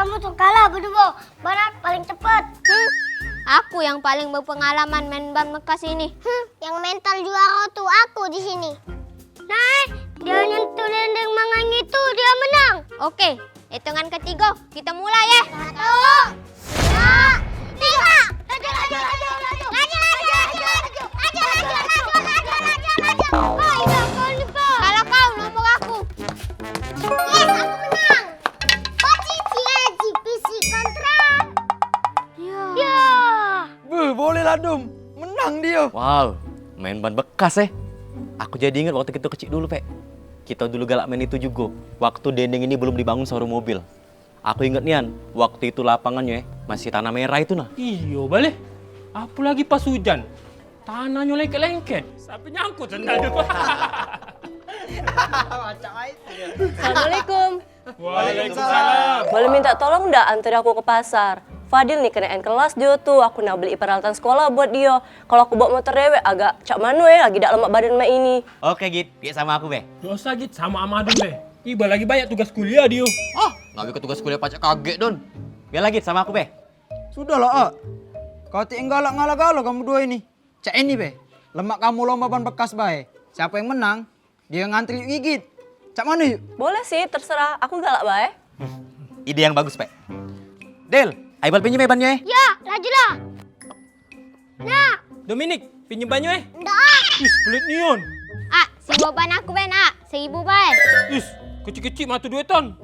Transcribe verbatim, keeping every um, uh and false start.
Kamu tuh kalah berdua, Banat paling cepet. Hmm, aku yang paling berpengalaman main ban bekas ini. Hmm, yang mental juara tuh aku di sini. Nah, dia nyentuh dinding mangan itu, dia menang. Oke, hitungan ketiga, kita mulai ya. Satu, dua, tiga. Laju, laju, laju, laju. Laju, laju, laju, laju. Laju, laju, laju, laju, laju, laju. Oh, iya, kau lupa. Kalau kau nomor aku. Yes, aku menang. Oci cie G P C kontra. Ya. Ya. Beuh, boleh lah, Dom. Menang dia. Wow, main ban bekas, eh. Aku jadi inget waktu kita kecil dulu, Pek. Kita dulu galak main itu juga. Waktu dinding ini belum dibangun showroom mobil. Aku inget nian, waktu itu lapangannyo, eh, masih tanah merah itu nah. Iyo, baleh. Apalagi pas hujan. Tanahnyo lengket-lengket. Sampai nyangkut sendal tu. Assalamualaikum. Waalaikumsalam. Boleh minta tolong ndak antar aku ke pasar? Fadil ni kenaan kelas dio tu, aku nak beli peralatan sekolah buat dio. Kalau aku bawa motor dewek agak cak mano eh, lagi dak lemak badan mak ini. Oke, Git. Biar sama aku be. Dak usah, Git, sama Amadun be. Iba lagi banyak tugas kuliah dio. Ah, ngawi ke tugas kuliah pacak kagek, Don. Biar lagi sama aku be. Sudahlah, Ak. Kau ti nggalak-ngalak galo kamu dua ini. Cak ini be. Lemak kamu lomba ban bekas bae. Siapa yang menang, dia yang ngantri yuk gigit. Cak mana yuk? Boleh sih, terserah. Aku galak bae. Ide yang bagus, Pek. Del, ayo bal pinjem bannyo, eh. Ya, lajulah. Nah. Dominik, pinjem bannyo, eh. Ndak. Ih, pelit nian. Ah, si boban aku be, Nak. Seribu bae. Is, kecik-kecik matu duitan.